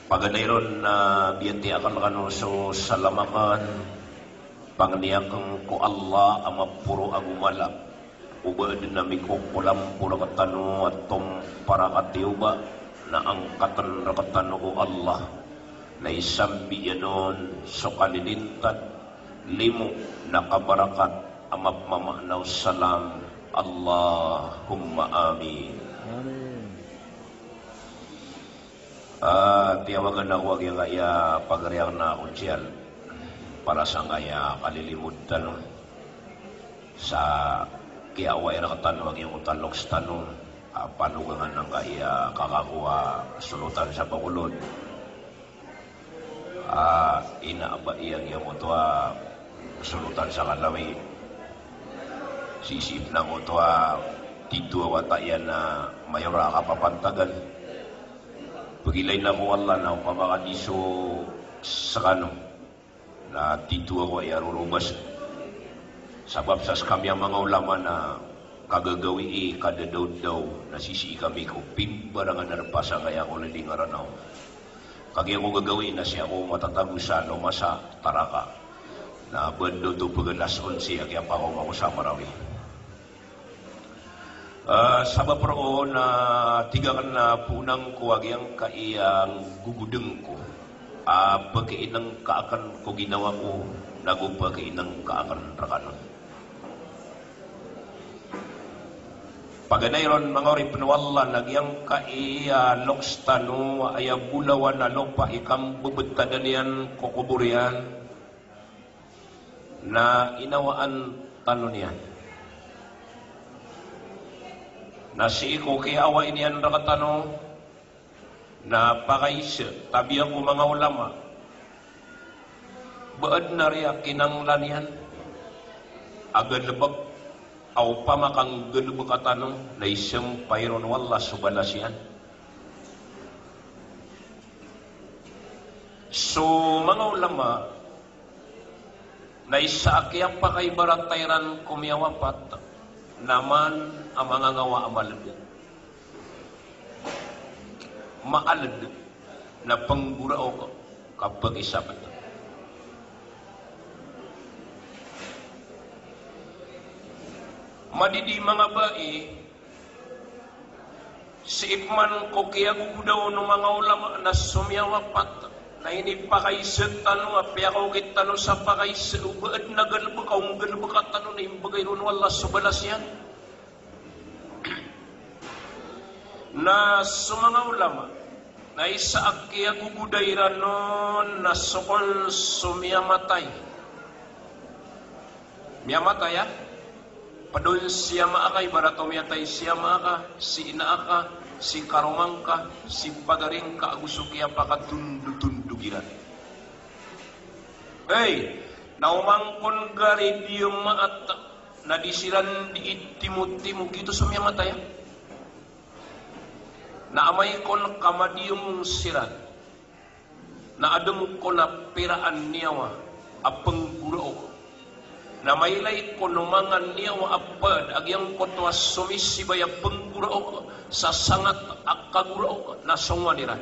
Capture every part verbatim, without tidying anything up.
Paganay ron na biyatiya akn rkano so salam akn, pangni akn ko Allah a maporo ago mala, o ba adn a mikokolampo rktano a tompar a katiyoba, na angkatn rktano o Allah, na isambi iyan on so kalilintad, limo, na kabarakat a mapmamaana o salam. Allahumma amin. Amin. Ah, tiyawagan ako a giyangkaya pagari akn a Kunsiyal, para sangkaya kalilimod tano sa kiyawai rktano a giyangkoto a loks tano a panogangan angkaya kakakowa solotan sa Bacolod. Ah, ina a bai a giyangkoto a solotan sa Kalawi. Sisii pn angkoto a tito a wata iyan a mayor a kapapantagan. Pagilay na ko Allah na opama ka di so skano na tito ako aya rorobas. Sabap sa skami a manga ulama na kagagawii kadadaw-daw na sisii kami ko pimbarangan a rpasangkaya ko lilingaraw. Kagiya ko gagawii na sii ako matatago sa lomasa taraka. Na bado to pagalas onsi a kiyapakaoma ko sa Marawi. Ah, sabap roo na tig akn na poon angko a giyangkaya gogodn ko a pakainngka akn ko ginawa ko, nago pakainngka akn rkano. Paganay ron manga oripn o Allah na giyangkaya loks tano aya bolawan a lopa i kambebetadan iyan ko kobor iyan, na inawaan tano niyan. Na sii ko kiyawai niyan rktano, na pakaisa, tabiya ko manga ulama, ba adn a riya kinanglan iyan a galbk, a opama ka nggalbka tano, na isampay ron o Allah so balas iyan. So manga ulama, na isa a kiyapakaibarata iran ko miyawapat na man a mangangawa a maled. Maaled na pnggoraok ka pkisabt. Madidi manga bai, sii pman ko kiyagogoda on o manga ulama na so miyawapat na inipakaisa tano a piyakaokit tano sa pakaisa o ba adn a galbk a o nggalbka tano na imbgay ron o Allah so balas iyan. Na so manga ulama na isa a kiyagogoda iran on na so kon so miyamatay. Miyamatay a pd on si ama aka, ibarat o miyatay si ama aka, si ina aka, si karoma ngka, si pagari ngka ago so kiyapakatondotondog iran. Ey, na omangkon gari di maat na di siran di itimotimo, giyoto so miyamatay a. Na amay kon ka madiyong siran na adn kon a pira a niyawa a pnggoraok. Na mailay kon o manga niyawa a pd a giyangkoto a somisibay a pnggoraok sa sangat a kagoraok na songowan iran.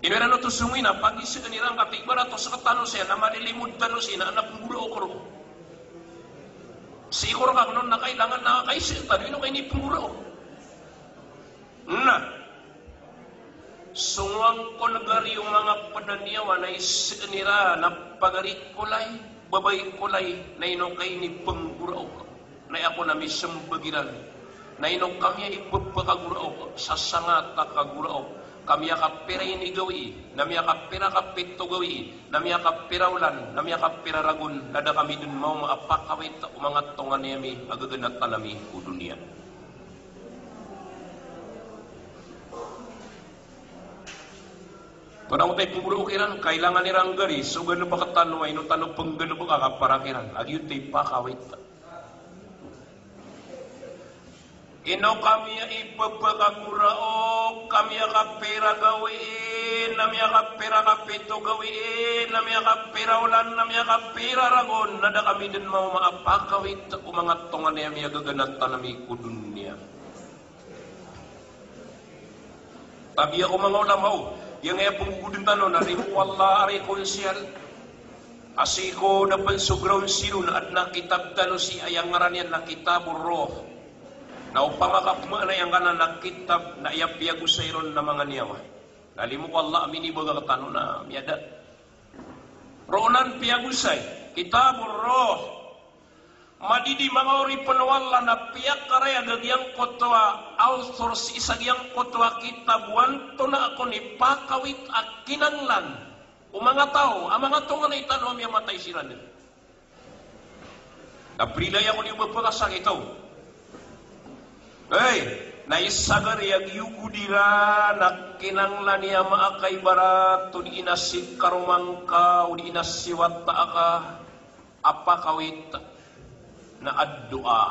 Ino iran oto songowi na pagisaan iran ka tig ibarat o sktano siya na malilimod tano siya na pnggoraok roo. Sii ko rkakn on na kailangan na kaisa tano ino ka inipnggoraok. Na songowan kon gari o manga pd a niyawa na isaan iran a pagari ko lay, babay ko lay, na ino ka inipnggoraok. Na aya kon a mismbag iran na ino ka miyaibbakagoraok sa sangat a kagoraok, ka miyakapira inigawii, na miyakapira kapito gawii, na miyakapira olan, na miyakapira ragon, na da kami dn maoma a pakawit o manga tonganay ami a gaganatan ami ko doniya. Tonaa oto i pnggoraok iran, kailangan iran gari so galbk tano a ino tano pnggalbka ka para kiran a giyoto i pakawit. Ino ka miyaibbakagoraok, ka miyakapira gawii, na miyakapira kapito gawii, na miyakapira olan, na miyakapira ragon, na da kami dn maoma a pakawit o manga tonganay ami a gaganatan ami ko doniya. Tabiya ko manga ulama o, giyangkaya pnggogodan tano na limo o Allah a rekonsiyal. A sii ko da pn so ground zero na adn a kitab tano sii a aya ngaran iyan na Kitabur Ruh. Na opama ka pmaana iyan angkanan a kitab na aya piyagosay ron na manga niyawa. Na limo o Allah a minibaga rktano na miyada. Roo nan piyagosay, Kitabur Ruh. Madidi manga oripn o Allah na piyakarayag a giyangkoto a author sii sa giyangkoto a kitab o antonaa kon i pakawit a kinanglan o manga taw a manga tonganay tano a miyamatay siran. Na prilaya ko niyo ba pkasakit o. Hey, na isa gari a giyogo di ra na kinanglan iyan a makaibarat o di ina si karoma ngka, o di ina si wata aka, a pakawit na addu'a.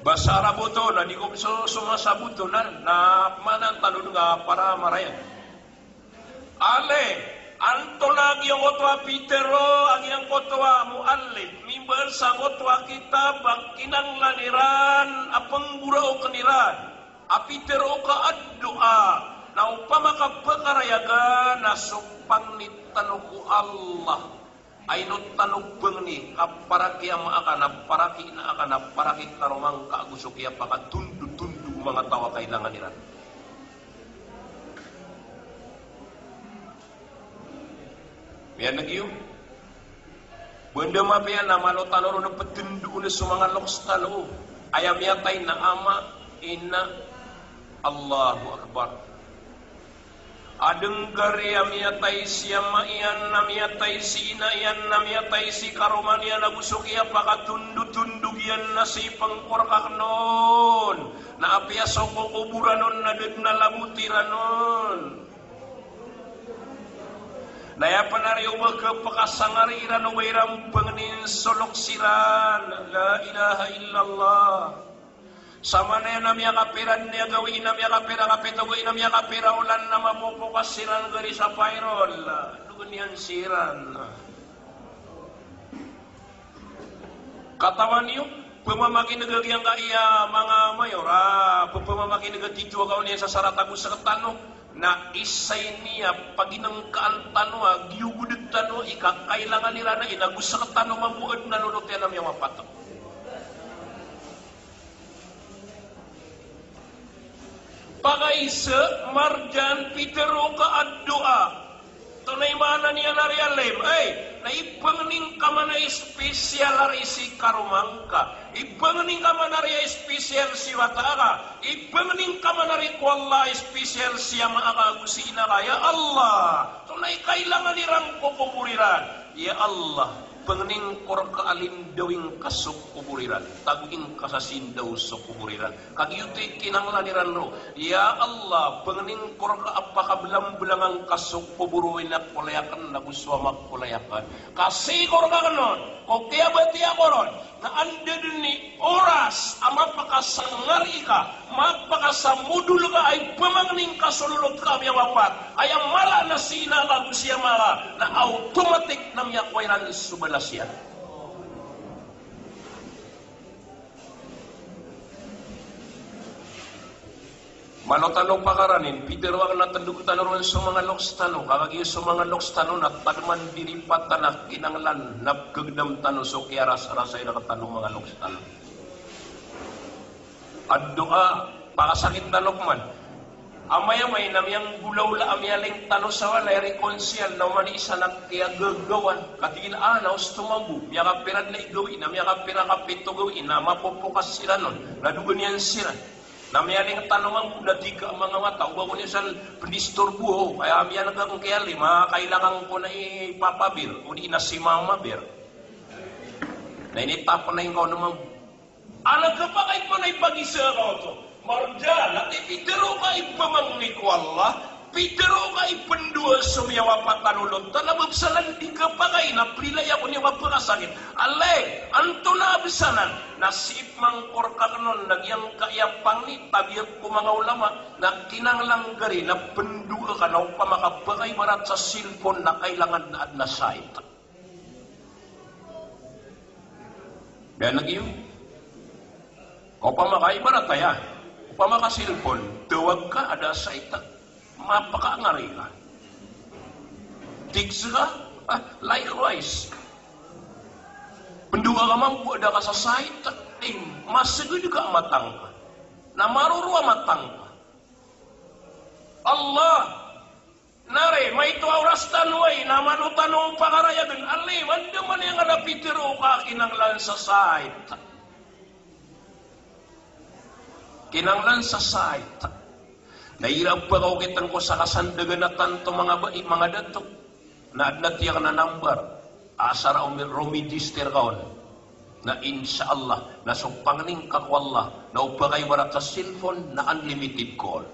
Basa Arab oto, na di ko so, so masa boto na, na manan tano nga para maraya. Ale, antonaa giyangkoto a pitharo a giyangkoto a muallif, mimbasa angkoto a kitab a kinanglan iran a pnggoraokan iran a pitharo ka addu'a, na opama ka pkarayagan a so pangni tano ko Allah. Ay ino tano bangni, ka para ki ama aka, na para ki ina aka, na para ki karoma ngka ago so kiyapakatondotondog o manga taw a kailangan iran. Miyaneg iyo. Banda mapiya na malo tano ron a ptndoon so manga loks tano. Aya miyatay na ama, ina. Allahu Akbar. Adn gari a miyatay si ama iyan, na miyatay si ina iyan, na miyatay si karoma niyan, ago so kiyapakatondotondog iyan na sii pn ko rk akn on. Na apiya so kokoboran on na da dn a labot iran on. Na aya pn a riyo ba kapakasangari iran o ba iran bangnin so loks iran. La ilaha illallah. Samanaya na miyakapira dn a gawii, na miyakapira kapito gawii, na miyakapira olan na mapopokas siran gari sa payroll. Dogan iyan siran. Katawan iyo, pmamakineg a giyangkaya manga mayor a, pmamakineg a tito a kaon iyan sa sarat ago sktano, na isa ini a paginngkaan tano a giyogodn tano i kakailangan iran a ina ago sktano mambo adn a lolot iyan a miyawapat. Pakaisa, Marjan, pitharo ka addu'a. Antonaa i maana niyan ari alim? Ay, na ipangni ngka man a special ari si karoma ngka. Ipangni ngka man ari a special si wata aka. Ipangni ngka man ari ko Allah a special si ama aka ago si ina aka. Ya Allah, antonaa i kailangan iran ko kobor iran? Ya Allah, pangni ngka rka a lindawing ka so kobor iran, tagoing ka sa sindaw so kobor iran. Ka giyoto i kinanglan iran roo. Ya Allah, pangni ngka rka a pakablangblangn ka so kobor o ina ko lay akn ago so ama ko lay akn. Ka sii ko rka akn on, ko kiyabatiya ko ron, na anda dn i oras a mapakasangar ika, mapakasamodol ka a ipamangni ngka so lolot ka a miyawapat, aya mala na si ina ka ago si ama ka, na automatic na miyakowa iran so balas iyan. Malo tano pakaranin, pitharo akn a tndog tano ron so manga loks tano, ka kagiya so manga loks tano na tadman di ripatan a kinanglan na pgagdam tano so kiyarasarasay rktano manga loks tano. Addu'a, pakasakit tano pman. Amay-amay na miyanggolawla a miyaling tano sa walay a rekonsiyal na oman i isa na kiyagagawan, ka tig iyan a, na osto mambo, miyakapira dn i gawii, na miyakapira kapito gawii, na mapopokas siran on, na dogan iyan siran. Na miyaling tano mambo na tig a manga wata, oba ko niyan san pndisturbo, aya miyaneg akn kiyalim a kailangan ko na i Papa Bear, o di na si Mama Bear. Na initapn na ingka on mambo. Ana kapakay pn a ipagisa ka oto. Marjan, na tig pitharo ka ipamangni ko Allah, pitharo ka ipndoa so miyawapat a lolot, na ba bsalan di kapakay na prilaya ko niyan kapakasakit. Alay, antonaa bsalan, na sii pman ko rka akn on na giyangkaya pangni, tabiya ko manga ulama, na kinanglan gari na pndoa ka na opama ka pakaibarat sa cellphone na kailangan na adn a sait. Miyaneg iyo. Opama ka ibarat aya, Opama ka cellphone, tawag ka, a da a sait, mapakangari ka. Text ka, ah, likewise. Pndoa ka mambo a da ka sa sait, eh, masgd ka a matang ka. Na maroro a matang ka. Allah, nari, maito a oras tano ai, na mano tano pakarayagn, ali, manda man aya nga na pitharo ka kinanglan sa sait. Kinanglan sa sait. Na irap ba ka okit angko sa kasandagan a tanto manga bai, manga dato. Na adn a tiyak na number. Asar a omi-, romigister ka on. Na insha Allah, na so pangni ngka ko Allah, na o ba ka ibarat sa cellphone, na unlimited call.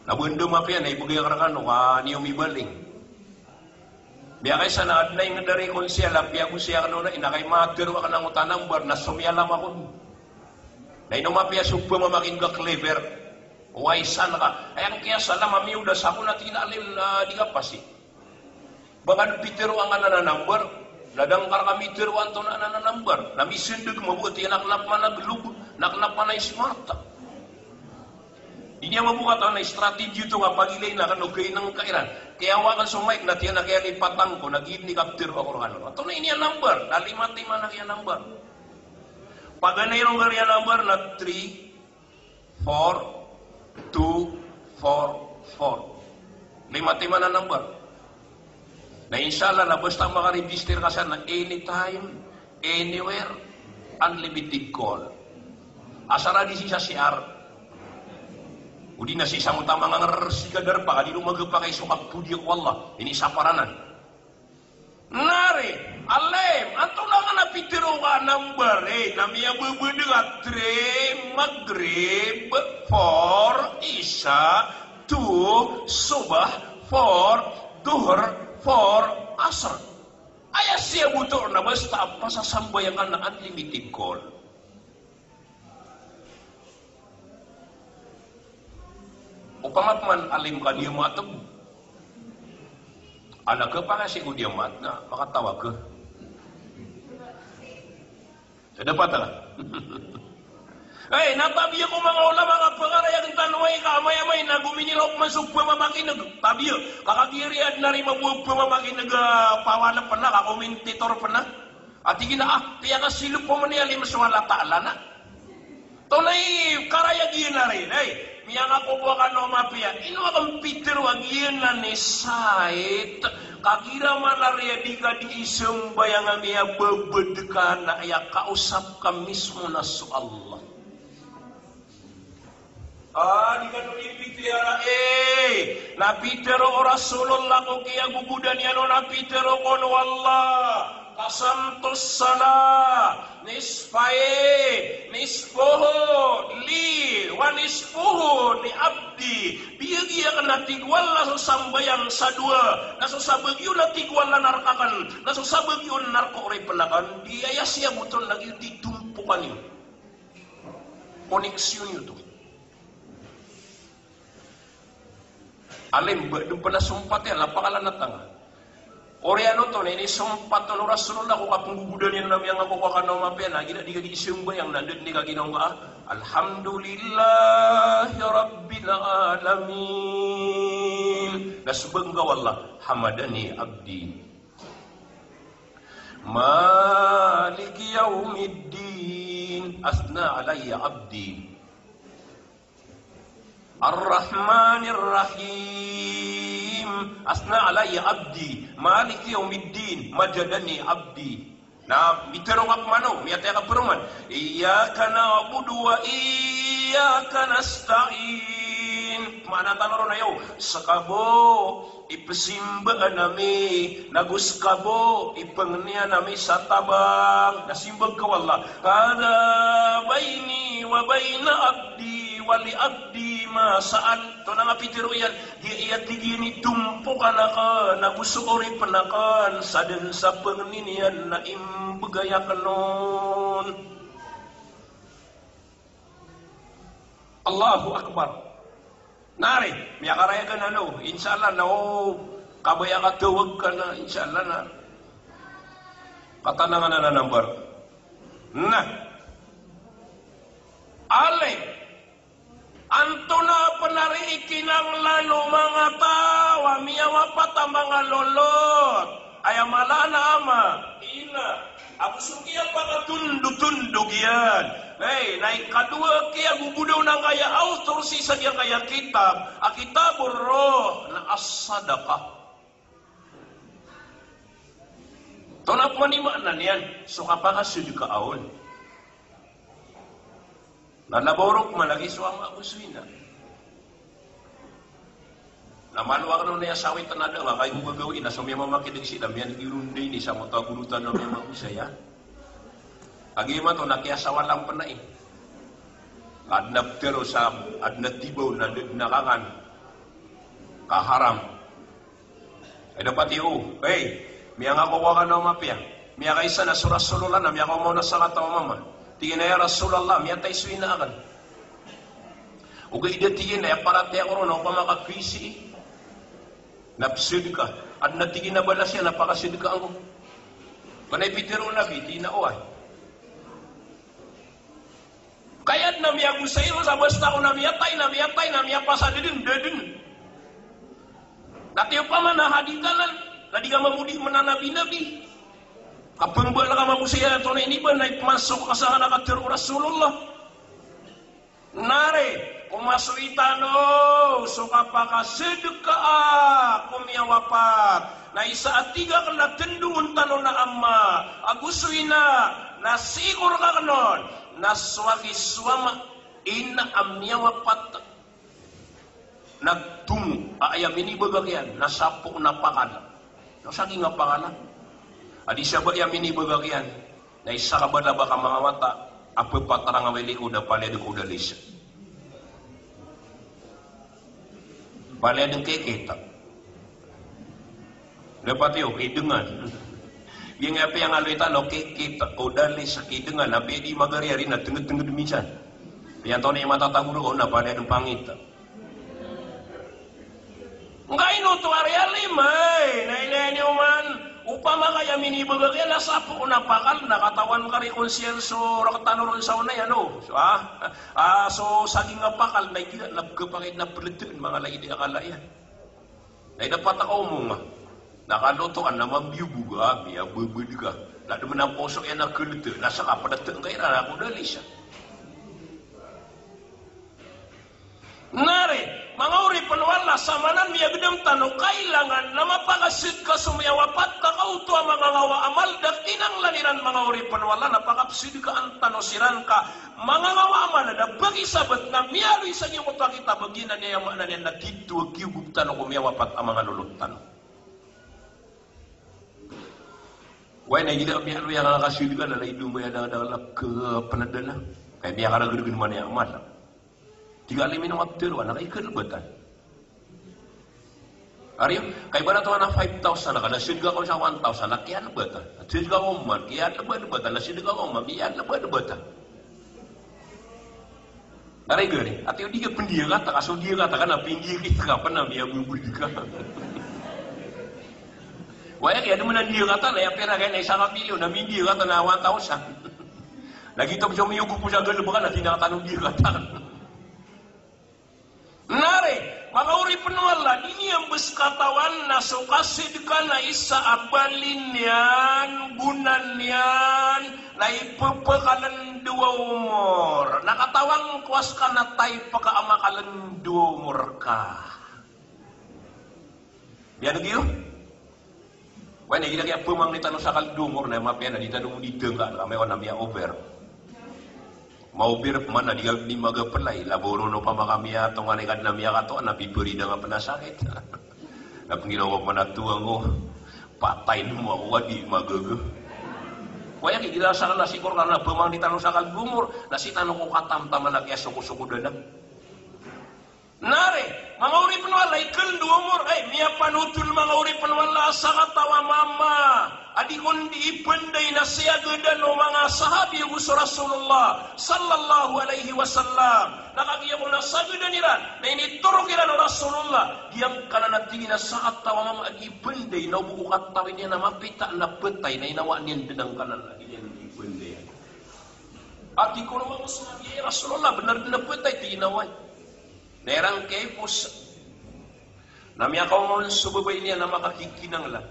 Na ba anda mapiya na ibgay akn rkano ka niyo mibaling. Miyakaisa na adn a ingd a rekonsiyal a piyagosay akn on a inakay matharo akn angkoto a number na somiyalam akn on. Na ino mapiya so pamamakin'g a clever. Waisan ka. Aya ngka kiyasalam a miyodas ako na tig iyan a alim na di ka pasi. Ba ngka dn pitharo angkanan a number, na da ngka rka mitharo antonaa anan a number, na misndg mambo a tig iyan a kna pman a globe, na kna pman a smart. Di niyan mambo katawan a strategy oto nga pagilayn akn o kainngka iran. Kiyawa akn so mic na tig iyan a kiyalipatan ko, na giya dn i kaptharo ako rkano. Antonaa i niyan number, na lima timan a kiyan number. Paganay ron gariya number na three, four, two, four, four. Lima timan a number. Na insha Allah, na basta makaregister ka san na anytime, anywhere, unlimited call. Asar a di sii sa C R. O di na sii sa manga ngrsi ka darpa ka di ron magpakay so kapodiya ko Allah. Inisapar anan. Nari, alim, antonaa ngka na pitharo ka a number, eh, na miyababad ka three, Maghrib, four, Isha, two, Subah, four, Dhuhr, four, Asr. Aya siyaboto na basta a pasasambayang ka na unlimited call. Opama pman alim ka di a maatb. Ala ka paka sii ko di a maat na makatawag ka. Sa dapat a. Ay, na tabiya ko manga ulama ka pngarayag tano ay ka amay-amay na gominilok man so pmamakin'g. Tabiya, ka kagiya riya adn a rimabaw a pmamakin'g a pawalpn a ka komentitor pn a. A tig iyan a, ah, piyakasilop pman iyan a alim so Allah Ta'ala na. Antonaa i karayag iyan a ri, ay, miyangako ko kano mapiya, ino akn pitharo a giyanan i sait, kagira man a ri a di ka di isambayang a miyababad ka na aya kaosap ka mismo na so Allah. Ah, di kano di pitharo, eh, na pitharo o Rasulullah ko kiyagogodan iyan on a pitharo kon o Allah. Qasamtus salah nisfayn, nisfuhu li wa nisfuhu li abdi. Biyagi akn a tig o Allah so sambayang sa dowa, na so sabagi on a tig o Allah na rk akn, na so sabagi on na rk o oripn akn. Di aya siyabot on na giyoto i tompokan iyo. Koneksyon iyo oto. Alim, ba dn pn a sompat iyan, lapakalanatang. Oriyan oto na inisompat on o Rasulullah ko kapnggogodan iyan a miyangako ko kano mapiya na igira di ka di isambayang na anda dn i kaginawa ngka a, Alhamdulillahi Rabbil Alamin. Na smbag ngka o Allah, hamadani abdi. Maliki yawmiddin. Athna alayya abdi. Arrahmanirrahim. Athna alayya abdi. Maliki yawmiddin. Majjadani abdi. Na mitharo ka pman o, miyatay ka paroman. Iyyaka na'budu wa iyyaka nasta'in. Maana tano ron a, ya Allah, ska bo i pzimbaan ami, nago ska bo i pangnian ami sa tabang. Na simbag ka o Allah, hadha bayni wa bayna abdi wa li abdi ma sa'al. Antonaa i pitharo iyan, giya tig iyan i tompokan akn, nago so oripn akn, sa dn sa pangni niyan na imbgay akn on. Allahu Akbar. Nari, miyakarayag ka na lo, insha Allah na, o, kabaya ka tawag ka na, insha Allah na. Katanangan a number. Na. Alay, antonaa pn a ri i kinanglan o manga taw a miyawapat a manga lolot, aya mala na ama, ina, ago so kiyapakatondotondog iyan. Hay, na ikadowa a kiyagogodaw angkaya author sii sa giyangkaya kitab a Kitabur Ruh na as-sadaqah. Tonaa pman i maana niyan so kapakasadka on. Na labaw roo pman lagid so ama ago so ina. Na malo akn on aya sawitn a da nga kay gogagawii na so miyamamakidg sii na miyan'g iron dn ini sa mota gorotan na miyamagosay a. Agi mato na kiyasawalan pn ai. Adn a ptharoon sa adn a tibaw na da dn a kangan ka haram. Ay dapat iyo, hey, miyangako ka na mapiya. Miyakaisa na so Rasulullah na miyakaoma on a sakataw a mama. Tig iyan a, "Ya Rasulullah, miyatay so ina akn." Ogaid a tig iyan a, "Aya paratiyaya ko ron na opama ka pisi na psadka, adn a tig iyan a balas iyan na pakasadkaan ko." Kna i pitharo o Nabi, tig iyan a, "Oway." Kaya adn a miyagosay ron sa basta ko na miyatay, na miyatay, na miyapasad dn, da dn. Na tig iyan opama na hadith anan, na di ka mambo di mananabi-nabi. Kapmbala ka magosay antonaa i iniba na ipmasok ka sa anan a katharo o Rasulullah. Na ri, komasoy tano so kapakasadkaa ko miyawapat. Na isa a tig akn a tndoon tano na ama ago so ina, na sii ko rk akn on na so agi so ama, ina a miyawapat na tomo a aya minibagak iyan na sapo na pakal. Na so agi nga pakal a di sa ba aya minibagak iyan na isa ka bala ba ka manga wata a ppatarang a wili ko da palaya dn ko da lisa. Palaya dn kikita. Dapat iyo, kidngan. Giyangkaya piyangaloy tano, kikita, ko da lisa, kidngan, apiya di magariyari na tngd-tngd minsan. Piyantao na i matatago roo na palaya dn pangita. Ngkaino oto ari a lima, eh, na ilaya niyo man, opama ka aya minibagak iyan na sapo na pakal, na katawan ka ri kon siyan so rk tano ron sa onay, ano? So, ah, ah, so saging a pakal, na igira na pkhapakay na pltn, manga lagid a kala iyan. Na ida patak a omong a, na kalotoan na mambiyogo ka, miyababad ka, na dn man a poso iyan a kltn, na ska pltn ka iran a ko da lisa. Na ri, manga oripn o Allah, sa manan miyagdam tano, kailangan na mapakasadka so miyawapat ka, ka oto a manga ngawa a amal da kinanglan iran manga oripn o Allah, na pakapsadkaan tano siran ka manga ngawa a amal a da pkhisabat na miyaaloy sa giyoto a kitab a giyanan i aya maana niyan na tito a kiyogop tano ko miyawapat a manga lolot tano. Wai na gida miyaaloy a kasadka na lay doma aya da, da, da, kpnadana. Kay miyakaragrgn man aya amal. Tig a lima ino nga ptharo a na kay kalbatan. Ari, kay bala to na five thousand, ka na sadka ko sa one thousand, na kiyalbatan. Sadka ko man, kiyalbatan, na sadka ko man, kiyalbatan. Ari gari, ati o di ka pndiya kata, ka so diya kata ka na pndiya kita ka pn na miyabubud ka. Waya kaya dn man a diya kata na aya pira kaya na isa ka milyon, na mindiya kata na one thousand. Na gita pn so miyogop sa galbk ka na di na kata no diya kata. Na ri, manga oripn o Allah, di niyan bs katawan na so kasadka na isa a bali niyan, gona niyan, na ipphakal on dowa omor. Na katawan ko a ska na type ka a makal on dowa omor ka. Miyan'g iyo? Wai na gida kiyapamangni tano sa kal dowa omor na mapiya na di tano di dngka, na kami wan na miya-over. Ma-over pman na di kami magaplay, labaw ron opama ka miyatonganay ka dn a miyakatoon na pipri da nga pn a sakit. Na pngiraw ka pman a towa ngko, patay dn mo ako a di magaga. Wai na gida sa kal na sikor ka na pamangni tano sa kal dowa omor, na sii tano ko katamtaman a kiyasokosokodan a. Na ri, manga oripn o Allah, i kal on dowa omor, ay, miyapanothol manga oripn o Allah a sakataw a mama a di kon di ipnday na siyagadan o manga sahabi ago so Rasulullah sallallahu alaihi wasallam. Na kagiya kon a sagadan iran, na initoro kiran o Rasulullah, giyangkanan a tig iyan a sakataw a mama a di ipnday, na o bo ko katawin iyan a mapita na ptay, na inawaan iyan dn angkanan a di niyan ipnday. Ati ko roo mambo so Nabi, "Ya Rasulullah, bnar dn a phatay?" Tig iyan a oway. Na irang kiyapos. Na miyakaoma on so babay niyan a makakikinanglan.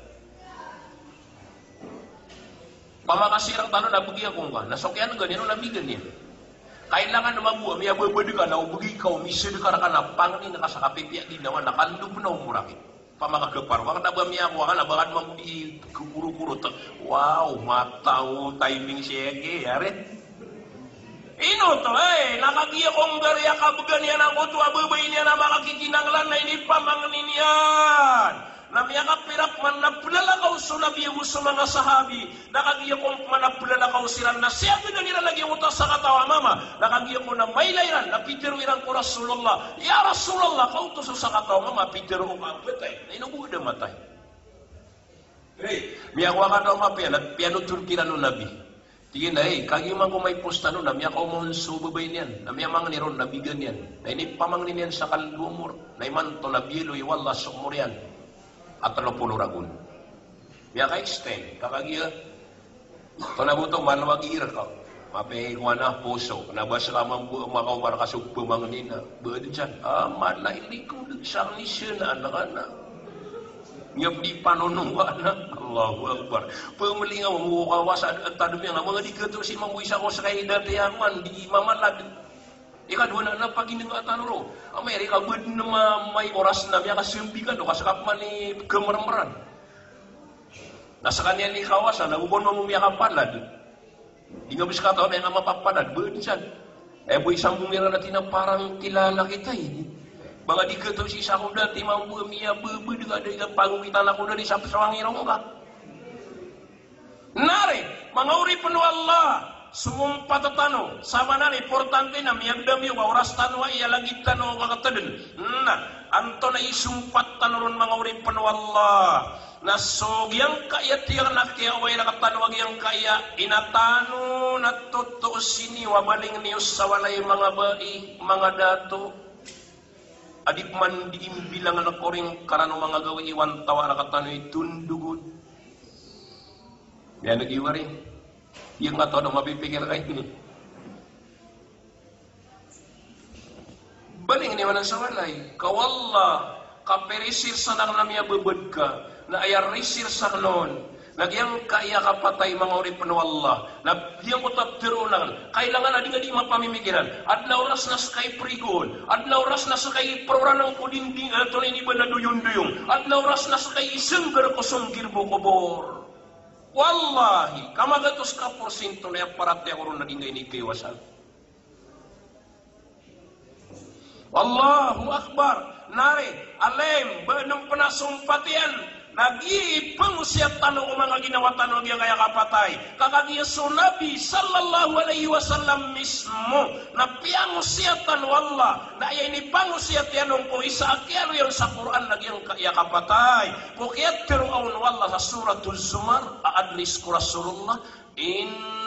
Pamakasirang tano na bgi ako ngka. Na so kiyanega niyan on na bgan iyan. Kailangan mambo a miyababad ka na o bgi ka o misadka rka na pangnin ka sa kapipiya a ginawa na kandop na o morakin. Pamakagapar, wakn a ba miyakowa ka na ba kn mambo di kokorokoro ta. Wow, mataw, timing siyaki, ari. Ino to, ay, na kagiya ko nggari a kabgan iyan angkoto a babay niyan a makakikinanglan na inipamangnin iyan. Na miyakapirak man na plalakaw so Nabi ago so manga sahabi. Na kagiya ko man a plalakaw siran na siyagadan iran a giyangkoto a sakataw a mama. Na kagiya ko na mailay iran na pitharo iran ko Rasulullah, "Ya Rasulullah, kaoto so sakataw a mama a pitharo o ka a phatay. Na ino bo da matay?" Hey, miyakowa ka na o mapiya, na piyanotol kiran o Nabi. Tig iyan a, "Hey, kagiya man ko maipos tano na miyakaoma on so babay niyan, na miyamangni ron na bgan iyan. Na inipamangni niyan sa kandop a omor, na imanto na biyaloy o Allah so omor iyan a tlo polo ragon." Miyaka-extend, ka kagiya Tona bo to, malawag i rka. Mapiya i kowan a poso, na ba ska mambo makaoma rka so pamangnin a ba dn san. Ah, malay likod, sakn i sna, na ka na. Ngap di panonong ka na. Allahu Akbar. Pamalingaw, o kawasa, tadm iyan, manga di kato si mambo isa ko skay dati a kowan, di mamalad. Ikadowa na, na paginenga tano ro. Amay rka ba dn ma-, may oras na miyakasambi kano, ka ska pman i pkamarmaran. Na skaniyan i kawasa, na go kon mambo miyakapalad. Di nga bo ska taw na aya nga mapapalad, ba dn san. Aya bo i sambong iran a tig iyan a parang kilala kita ini. Ba nga di kato si isa ko dati mambo a miyababad ka, da i ka pangowitan ako da di sa psawang irong ka. Nari, manga oripn o Allah, somompat tano, samanaya importante na miyagdam iyo ka oras tano a iyalagid tano a kakatadn. Na, antonaa i sompat tano ron manga oripn o Allah? Na so giyangkaya tiyak na kiyaaway rktano a giyangkaya ina tano na totoo siniyo a baling niyo sa walay manga bai, manga dato. A di pman di imbilangan ko ring karano manga gawii o antawaa rktano i tondog on. Miyaneg iyo ari. Iyo nga taw na mapipikir ka ini. Baling niyo anan sa walay. Ka wallah, kapirisir sa akn a miyababad ka, na aya risir sa akn on na giyangkaya kapatay manga oripn o Allah. Na giyangkoto a ptharoon akn, kailangan a di nga di mapamimikiran. Adn a oras na ska i prigoon, adn a oras na ska i paroranan ko dinding, eh, tonaa ini ba na doyondoyong, adn a oras na ska i snggar ko songgir bo kobor. Wallahi, ka magatos ka porsinto na aya paratiyaya ko ron na di nga ini kaiwasan. Allahu Akbar. Nari, alim, ba dn pn a sompat iyan, na giya i pangosiyat tano ko manga ginawa tano a giyangkaya kapatay. Ka kagiya so Nabi sallallahu alaihi wasallam mismo na piyangosiyatan o Allah, na aya inipangosiyat iyan on ko isa a kiyaaloy on sa Qur'an na giyangkaya kapatay. Ko kiyatharoa on o Allah sa Suratuz Zumar, a adn iyan ko Rasulullah, "Innaka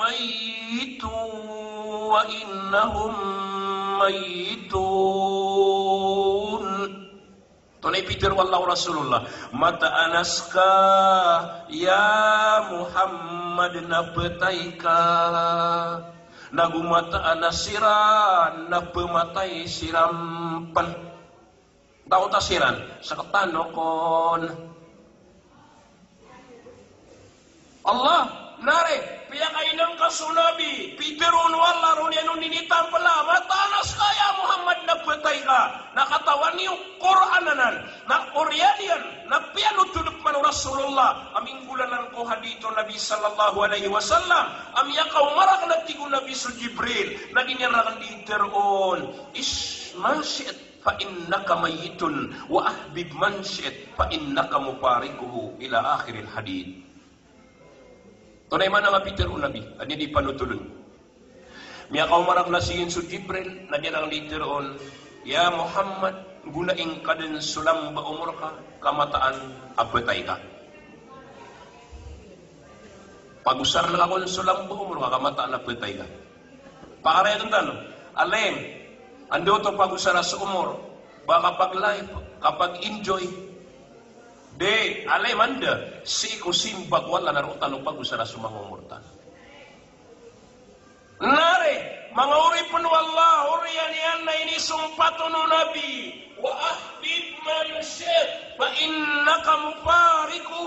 mayyitun wa innahum mayyitun." Tonaa i pitharo o Allah ko Rasulullah? Mataan a ska, ya Muhammad, na phatay ka. Nago mataan a siran na phamatay siran pn. Taw ta siran, sktano kon. Allah, nari, piyakainam ka so Nabi, pitharo on o Allah, roo niyan on initampla, mataan a ska ya Muhammad na phatay ka, na katawan iyo, Qur'an anan, na oriyan iyan, na piyanotol pman o Rasulullah, a minggolalan ko hadith o Nabi sallallahu alaihi wasallam, a miyakaoma rakn a tig o Nabi so Jibril, na di niyan rakn di tharoon, "Ish ma shi'ta." "Fa innaka mayyitun wa ahbib man shi'ta fa innaka mufariquhu," ila akhiril hadith. Tonaa i maana a pitharo o Nabi, a di niyan di panotoln. Miyakaoma rakn a sii so Jibril, na di niyan rakn di tharoon, "Ya Muhammad, gonai ngka dn so lamba omor ka, ka mataan a phatay ka." Pagosar ka kon so lamba omor ka, ka mataan a phatay ka. Pakaraya tano, alim, anda oto pagosara so omor, ba kapag-life, kapag-enjoy. Di, alim, anda, sii ko simba ko Allah na roo tano pagosara so manga omor tano. Manga oripn o Allah, oriyan iyan na inisompat on o Nabi, "Wa ahbib man shi'ta, fa innaka mufariquhu."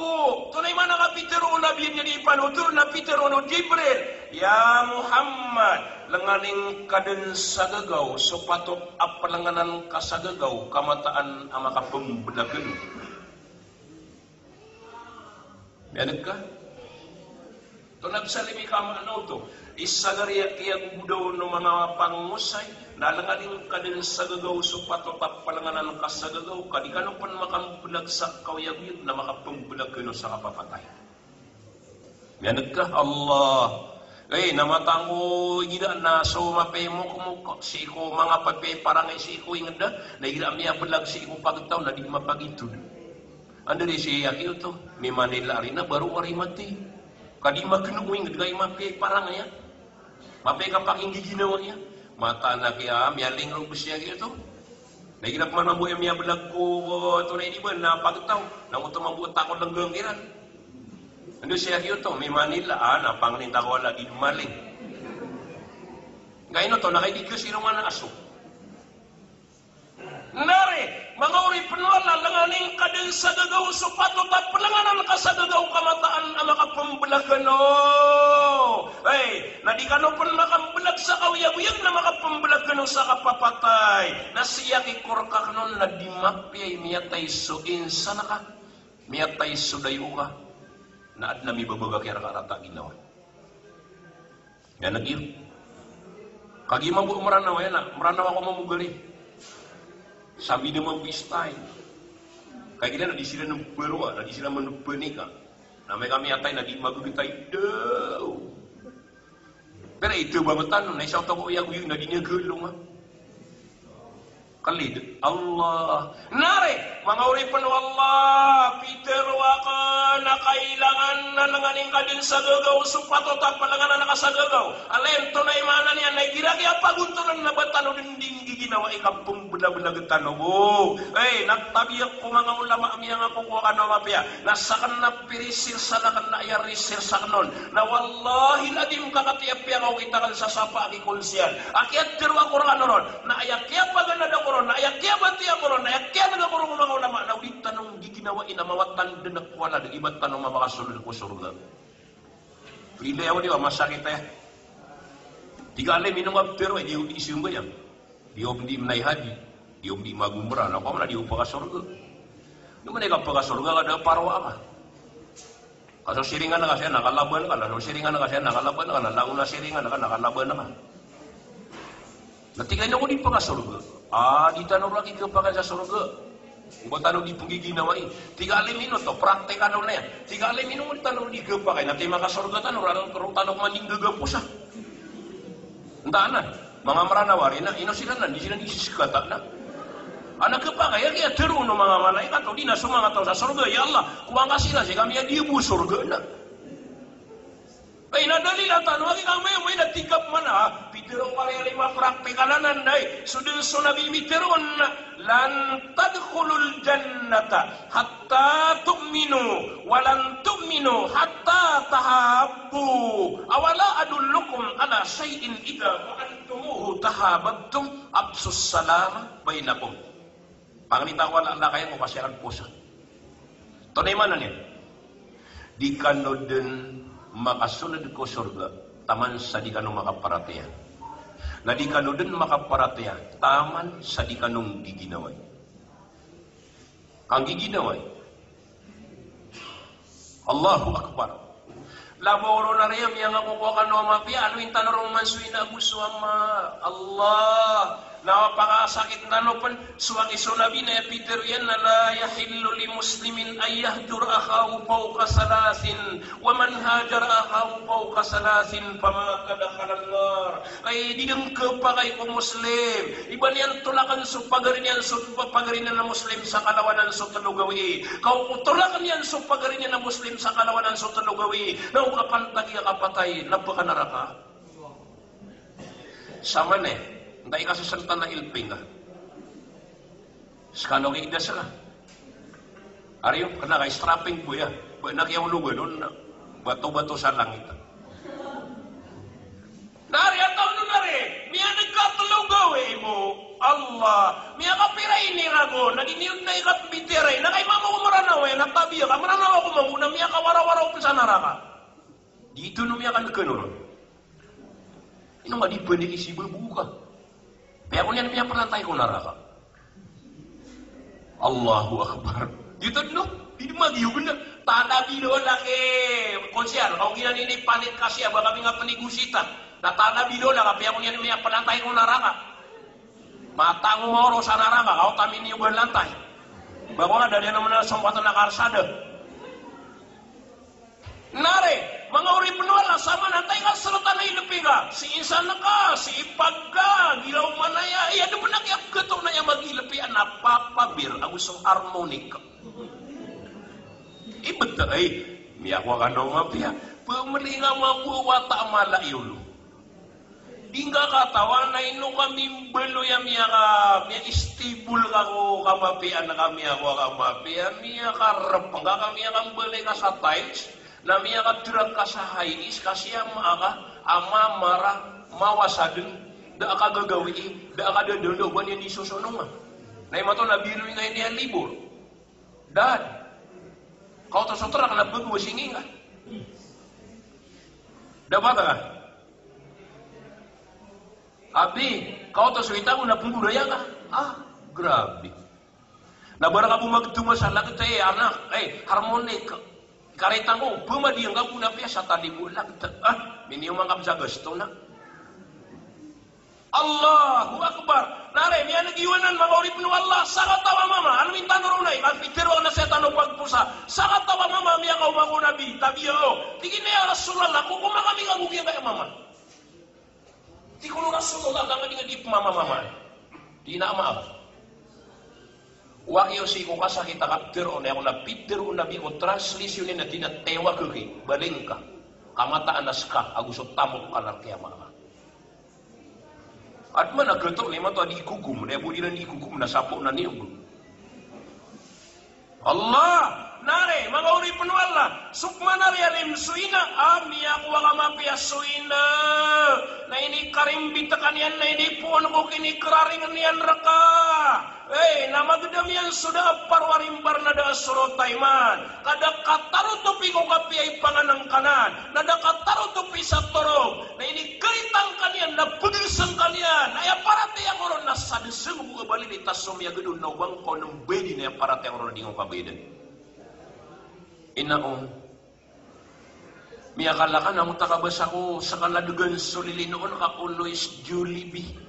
Antonaa i maana ka pitharo o Nabi, iyan i panothol na pitharo o Jibril, "Ya Muhammad, lenganin ka dn sa gagaw so patot a plenganan ka sa gagaw ka mataan a makapmblag kano." Miyaneg ka? Antonaa bs a limi ka maana oto? Isa gari a kiyagogodaw o manga pangosay, na lenganin ka dn sa gagaw so patot a plenganan ka sa gagaw, ka di kano pn makamblag sa kaoyagoyag na makapmblag kano sa kapapatay. Miyaneg ka? Allah. Eh, na mataan ko igira na so mapiya i mokmok sii ko manga papiya i parangay sii ko ingd, na igira miyablag sii ko pagtaw na di mapagitod. Anda di si Yaki oto, mimanila ari na baro ari mati. Ka di makno ko ingd ka i mapiya i parangay a. Mapiya i kapakinggiginawai a. Mataan a kiya, miyaling ron bo si Yaki oto. Na igira pman mambo iyan miyablag ko, ko, antonaa i di ba, na pagtaw. Na oto mambo takon lnggang iran. Anda si Yaki oto, mimanila, ah, na pangnin ta ko ala di maling. Ka ino oto, na kay di kasirongan a aso. Na ri, manga oripn o Allah, lenganin ka dn sa gagaw so patot a plenganan ka sa gagaw ka mataan a makapmblag kano. Ay, na di kano pn makamblag sa kaoyagoyag na makapmblag kano sa kapapatay. Na si Yaki ko rk akn on na di mapiya i miyatay so insan ka, miyatay so dayo ka, na adn a mibabaga kiya rka rata a ginawa. Miyaneg iyo. Kagiya mambo Mranaw iyan na, Mranaw ako mambo gari. Sambi dn mambo i style. Kagiya na di siran mbaroa, na di siran mbanika. Na amay ka miyatay na di magagtay daw. Pero ito ba matano, na isa oto ko oyagoyag na di niyan galonga. Kalid. Allah. Na ri, manga oripn o Allah, pitharo akn a kailangan na lenganin ka dn sa gagaw so patot a plenganan ka sa gagaw. Alen, antonaa i maana niyan, na igira kiyapagontolan na ba tano dn di nggiginawai ka pmblablag tano bo. Eh, na tabiya ko manga ulama a miyangakokowa kano a mapiya. Na sakn na pirisir sa akn na aya risir sa akn on. Na wallahil adhim ka katiyapiya ka okit akn sa sapa a kikolsiyan. A kiyatharo ako rkano ron. Na aya kiyapaganad ako ron, na aya kiyabatiya ako ron, na aya kiyaneg ako ron ko manga ulama, na o di tano nggiginawai na mawatan dn ko walad, iba tano mamakasold ko sorga. Piliya o di ba, masakit aya. Tig a alim ino nga pitharo, eh, di o di simbayang. Di o di mnay haji. Di o di magumrah. Na kowan na di o pakasorga. Ino man i kapakasorga ka da paroa ka. Ka so siringan ka siya na kalaban ka, na so siringan ka siya na kalaban ka, na langon a siringan ka na kalaban ka. Na tig a ino ko di pakasorga. Ah, di tano ragi kapakay sa sorga. Ba tano di pnggiginawai. Tig a alim ino oto, praktikal on iyan. Tig a alim ino di tano di kapakay, na tig a makasorga tano, rarang karo tano ko maninggagaposa. Nta anan, manga Mranaw ari na, ino siran na, di siran di siskata na. Anan kapakay, aya kiyatharo o manga malaikat, o di na so manga taw sa sorga, ya Allah, kowaan ka siran sii ka miyadi bo sorga na. Ay, na dalil a tano, agi ka mayo, mayo na tig ka pman a, pitharo ko ari a lima praktikal anan, day, so dn so Nabi mitharo on, "Lan tadkhulul jannata hatta tu'minu, wa lan tu'minu hatta tahabbu. Awala adullukum ala shay'in idha fa'altumuhu tahabbtum, afshus salama bainakum." Pangni ta ko ala, ala kaya ko kasiyaran posa. Antonaa i maana niyan? Di kano dn makasold ko sorga taman sa di kano makaparatiyaya. Na di kano dn makaparatiyaya taman sa di kano nggiginawai. Kanggiginawai. Allahu Akbar. Labaw ron a riyam, iyan nga ko kowa kano a mapiya, aloyin tano ron man so ina ago so ama. Allah. Na pakasakit tano pn, so aki so Nabi na aya pitharo iyan na, "La yahillu li muslimin an yahjura akhahu fawqa thalathin, wa man hajara akhahu fawqa thalathin famata dakhalan nar." Ay, di dn khapakay ko Muslim i ba niyan tolakn so pagari niyan so, pagari niyan a Muslim sa kalawanan so tlo gawii. Ka o tolakn iyan so pagari niyan a Muslim sa kalawanan so tlo gawii, na o kapantagi a kapatay na pkanaraka. Samanaya, nta i kasasaltan a ilping ka. Skano ki idas ka. Ari, kna ka strapping bo iyan. Ba na kiyaologan on na bato-bato sa langit. Na ari, a taw on na ari. Miyakapira ini ragon, na di niyo na ikapbitiyarai, na kay mama ko Meranaw, eh, na tabiya ka, Meranaw ako mambo, na miyakawarawaraw pn sa naraka. Di ito no miyakanegano ron. Ino nga di pwede ki si babo ka. Piyako niyan miyapalantay ko naraka. Allahu Akbar. Di ito no, di magiyog na. Tanda bilo na ki konsehal, kaw giyanan ini panit ka siya, ba kami nga pnigosita. Na tanda bilo na ka, piyako niyan miyapalantay ko naraka. Matango maoro sa naraka, kaw tami niyo ba lantay. Ba ko nga, da niyan naman na sompatan na karsada. Nare, manga oripn o Allah, saman antai ka srota na ilpi ka, si insan ka, si ipag ka, giraw manaya, iya dn pn a kiyapkato na iya magilpi a napapabir ago so harmonic. Ibet ay, miyakowa ka na o mapiya, pmlinga mambo a wata a mala i olo. Di ngka katawan a ino ka mimbaloy a miyaka, miya-stable ka ko kamapiyaan ka, miyakowa ka mapiya, miyakarep ngka ka, miyakambaloy ka sa tiles, na miyakadrak ka sa high heels, ka siyama ka a mamara, mawasa dn, da a kagagawii, da a kadadalo, ba niyan di sosononga. Na imanto na biloy ngka ini a libor. Dad, kaoto so trak na pagowasingin ka. Dapat ka. Abi, kaoto so itago na pagoraya ka. Ah, grabe. Na barang ka bo magtoma sa lagid, eh, anak, eh, harmonic. Karitang ko, pamadiyan ka bo na piya sa tali bo lagid. Ah, miniyoman ka bo sa gasto na. Allahu Akbar. Nare, miyaneg iyo anan, manga oripn o Allah, sakataw a mama, ano intano ron ay, kapitharo a nasihat tano pagposa. Sakataw a mama, miyakaoma ko Nabi, tabiya o. Tig iyan a, "Ya Rasulullah, kokoman kami ka go giyangkaya mama." Tig o Rasulullah, ka nga di nga di pmamamama. Di na ama. Wa iyo sii ko kasakit a kapitharo, na aya kon a pitharo o Nabi ko translation iyan na di na tewag ki, balingka. Kamataan a ska, ago so tamok ka narkiyama ka. Adn man a gato, na imanto a di ikokom, na aya bo di na di ikokom, na sapo na niyo. Allah, nare, manga oripn o Allah, so pman a riyalim so ina, a miyakowa ka mapiya so ina, na inikarimbitan iyan, na inipoon ko kinikraring iyan rka. Eh, na magdam iyan so da a paro a rimbar na da a sorotay man. Ka da katarotop i ko kapiya i panganangkanan. Na da katarotop i sa torog. Na inikaritang ka niyan, na pdgsng ka niyan. Na aya paratiyaya ko ron na sadn sng ko kabalin i taso miyagdon na o ba ngka on mbayadan, na aya paratiyaya ko ron na di ngka on kabayadan. Ina o. Miyakala ka na o ta kabasa ko, sa kaladegan so lilinoon ka always Jollibee.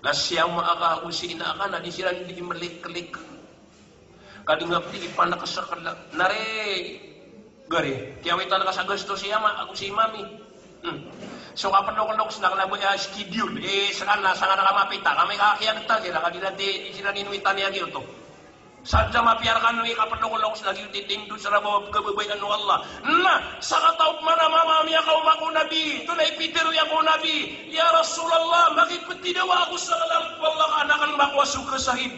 Na siyama ka ago si ina ka na di siran di mliklik. Ka di nga pdi ipanak sa kala, nare, gari, kiyawitan ka sa gasto siyama ago si mami. Hmm. So kapnoknok sna kna ba iya schedule, eh, sa kna, sa kna ka mapita, kami ka kiyagta sira, ka di na di, di siran inwitan iya giyoto. Sadn sa mapiya rkano i kapnoknok sna giyoto i tindg sa raba a pkhababayaan o Allah. Na, sakataw pman a mama a miyakaoma ko Nabi, tonaa i pitharo iyan ko Nabi, "Ya Rasulullah, makipthidawa ako sa lalan ko Allah ka an akn makowa so kasahid."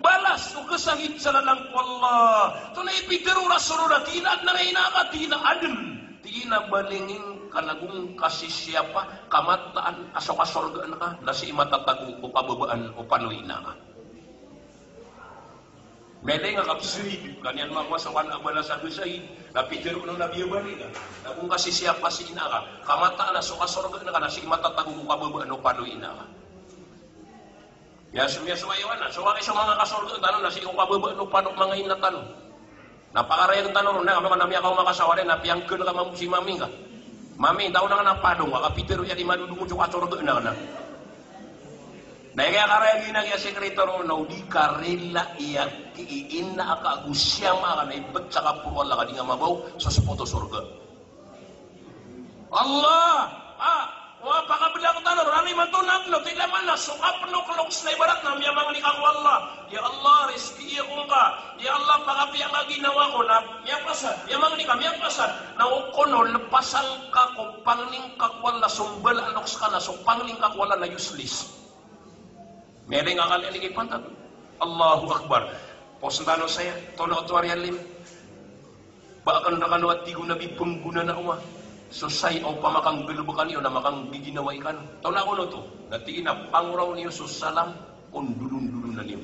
Balas o kasahid sa lalan ko Allah. Tonaa i pitharo o Rasulullah, tig iyan a adn a ina ka, tig iyan a adn. Tig iyan a balingin ka na go ngka sisiyapa, kamataan a so kasorgaan ka, na sii matatago ko kababaan o pano i ina ka. Miyailay nga ka sahid, ka niyan makowa so kna a balas a kasahid, na pitharo o Nabi a balingin ka, na go ngka sisiyapa si ina ka, kamataan a so kasorgaan ka, na sii matatago ko kababaan o pano i ina ka. Miyaso, miyaso ayo anan. So, aya so manga kasorgaan tano na sii ko kababaan o pano o manga ina tano. Na pakarayag tano ron, na kami ka na miyakaoma ka sa wari, na piyangkn ka mambo si mami ngka. Mami, taw na kna padong ka, ka pitharo iyan di madodongon so kasorgaan ka na. Na aya karayag iyan a kiyasekreto ron, na o di ka rila iyan ki ina ka ago siyama ka na ibt sa kaporo o Allah ka di nga mabaw so spot o sorga. Allah! Ah, wa pakablag tano, rani man to nagno, tila man na so kapnoknok sna ibarat na miyamangni ka ko Allah. Ya Allah, rizkii ako ngka. Ya Allah, pakapiya ngka ginawa ko, na miyapasad, miyamangni ka, miyapasad. Na o kono, lpasan ka ko pangni ngka ko Allah, so mbala a loks ka na so pangni ngka ko Allah na useless. Miyailay nga kaliyan i kipantag. Allahu Akbar. Pos tano saya, tona oto a riyalim. Ba akn rkano a tig o Nabi pnggonaan a owa. So sai o pamakanggelebekan iyo na makanggiginawai kano. Tona kono to, na tig iyan a pangoraw niyo so salam o ndolondolonan iyo.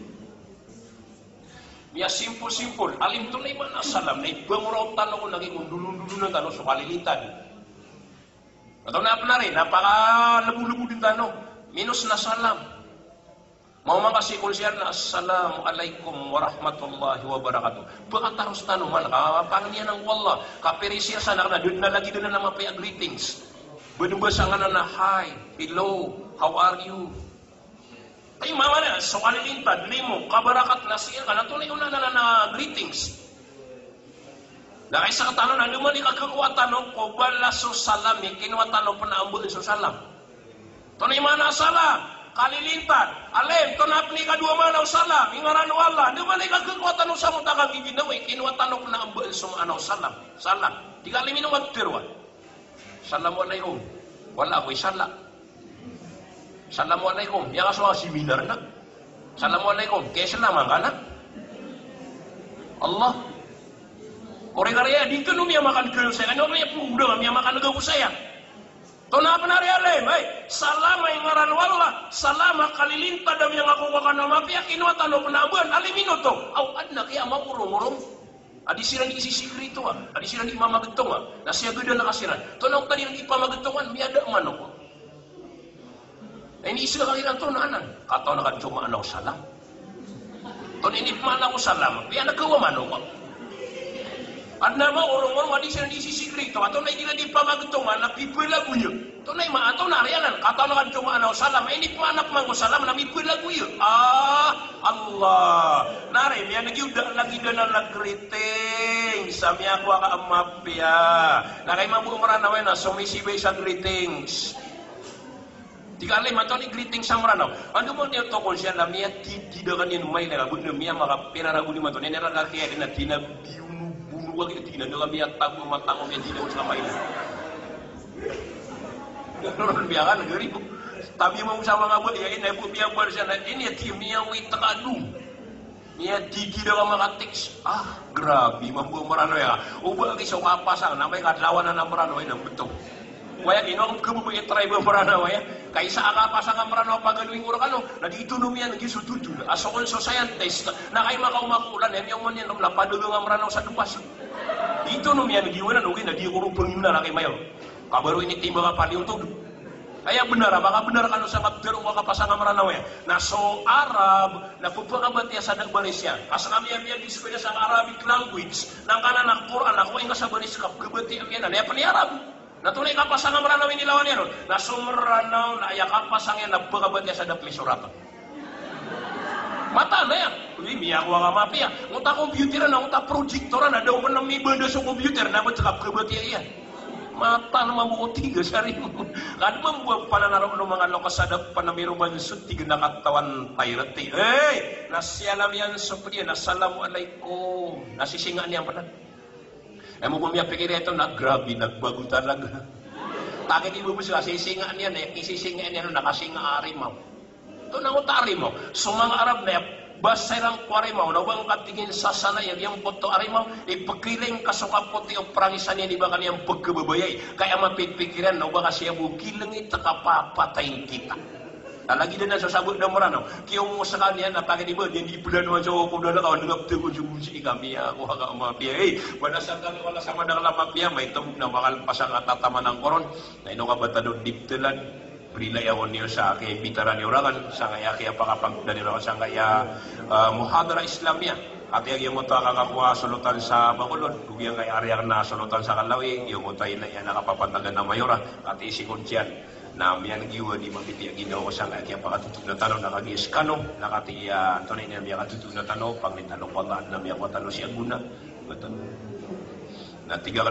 Miyasimpol-simpol, alim to na iman a salam, na ipangoraw tano ko lagid o ndolondolonan tano so kalilintad. Atao na penari, na pakalebodlebod tano, minos na salam. Maoma ka si konsiyan na, "Assalamu alaikum warahmatullahi wabarakatuh." Ba kataros tano man, ka pangni anan ko Allah, ka perisiya sa na kena da den a lagid anan a mapiya a greetings. Ba den ba sa nganan a, "Hi, hello, how are you?" Ay, mama na, so kalilintad, limo, kabarakat na siya, ka na tonay onan anan a greetings. Na kaisa tano na anda man i kakekowa tano ko balas so salam i kinowa tano pen a ambaen so salam. Tonay mana salam, kalilintad, alim, tona pen i kadowa mana o salam, i ngaran o Allah, anda man i kakekowa tano sa mota kagiginawa i kinowa tano pen a ambaen so mana o salam. Salam. Di ka alim ino nga tero a. Assalamu alaikum. Wala ako isala. Assalamu alaikum. Miyakasowa seminar na. Assalamu alaikum. Kaya selaman ka na. Allah. Ori kariya, di kano miyamakan kano saya. Ano kaya po uda nga miyamakan kano saya. Tona penari alim, ay. Salam ay ngaran o Allah. Salam a kalilintad a miyangako ka kano a mapiya, kinowa tano pen a ambaen, alim ino to. Aw, aden a kiyamaorongorong. A di siran di isisikreto a, a di siran di mamagetonga, na siyagadan a ka siran. Tona o tadi na di pamagetongan, miyada manok. Na ini isa ka kiran to na anan. Katawan ka den so maana o salam. Tona ini maana o salam, miyada ka wa manok. Aden a maorongorong a di siran di isisikreto a, tona ini na di pamagetongan, na pipelagoya. Tonay ma-, tonay a riyanan, katawan ka den so maana o salam, ini pman a pman o salam na mipelagoya. Ah, Allah. Na ri, miyanegi o da lagid anan a greetings, sa miyakowa ka a mapiya. Na kay mambo a Meranaw iyan na somisibay sa greetings. Tig a lima, antonaa i greetings a Meranaw? Ando man di oto kon siya na miyatitida ka niyan mailay ka, bo na miyamakapirarago di mato, na inera ka kiya di na tina Bono-bono ka giya, tig iyan a miyatago a mata ko, miyadinaw sa kamay na. Ron biya kan gari ko. Tabi mo sa manga bal, iya, ina ko biya bal siya na, ini, tig iyan, miyawit ka dun. Miyatitida ka maka-text. Ah, grabe, mambo a Meranaw aya. O ba, agi so kapasang, na amay ka lawanan a Meranaw aya, na beto. Waya, ino ko kebebay a tribe a Meranaw aya. Kaisa a kapasang a Meranaw a pagaloy ko rekano, na di itonom iyan giya so totol. A so kon so scientist, na kay makaoma ko olan, aya miyaoma niyan na padagang a Meranaw sa dopas. Di itonom iyan giya wanan, ogaid na di ko ro pengimna na kay mayor. Kabaro initimbang a paleontod. Aya benar a, makabenar kano sa kabtero ko a kapasang a Meranaw aya. Na so Arab, na pepakabatiya sa da baris iyan. Ka sa kami a miyagiskwela sa Arabic language, na angkanan a Quran, na kowa ingka sa baris ka pekabatiya iyan, na aya pen i Arab. Na tonay kapasang a Meranaw i inilawan iyan on. Na so Meranaw na aya kapasang iyan na pekabatiya sa da pemisorat. Mataan aya. Wi, miyakowa ka mapiya. Ngota computer na, ngota projector na, da o pen mibanda so computer na, ba tig ka pekabatiya iyan. Mataan mambo ko tiga sari. Kad mambo a pananaro no manga lokas a da pen miroman so tiga na katawan tayreti. Hey! Na siyalam iyan so pediya, na assalamu alaikum. Na sisingaan iyan pen. Aya mambo miyapikir iyan oto na grabe, nagbago talaga. Takit i bebes ka sisingaan iyan, na aya kisisingaan iyan na kasinga a arimaw. Oto na ngota arimaw. So manga Arab na aya basa iran ko arimaw, na o ba ngka tig iyan sasana iyan, giyangkoto a arimaw, ipekileng ka so kapoti o prangisan iyan, i ba ka niyan pekhababayai. Ka aya mapipikir iyan na o ba ka siya bo kileng i tekapapatay ngkita. Na lagid anan so sabot a Meranaw. Kiyomos ka niyan na pagari ba, di, di pelanoan so kodala ka, o nengap tegon so bonsi kami, ako ka mapiya. Eh, bana sa kami wala sa madakl a mapiya, maito na makalepas a katataman angkoron. Na ino ka ba tano diptelan, pelilay ako niyo sa kiyaimbitaran iyo raken, sangkaya kiyapakapagda niyo raken, sangkaya, ah, muhadara Islamiyah. Ati a giyangkoto a kakakowa solotan sa Bacolod, go giyangkaya ari aken a solotan sa Kalawi, giyangkoto a ina iyan a kapapantagan a Mayora, ati i si Konsiyan. Na miyaneg iyo a di mapipiya ginawa ko sangkaya kiyapakatotona tano, na kagiya sekano, na katii a antonaa i miyakatotona tano, pangnin tano ko Allah na miyakowa tano sii a gona. Betul. Na tig aken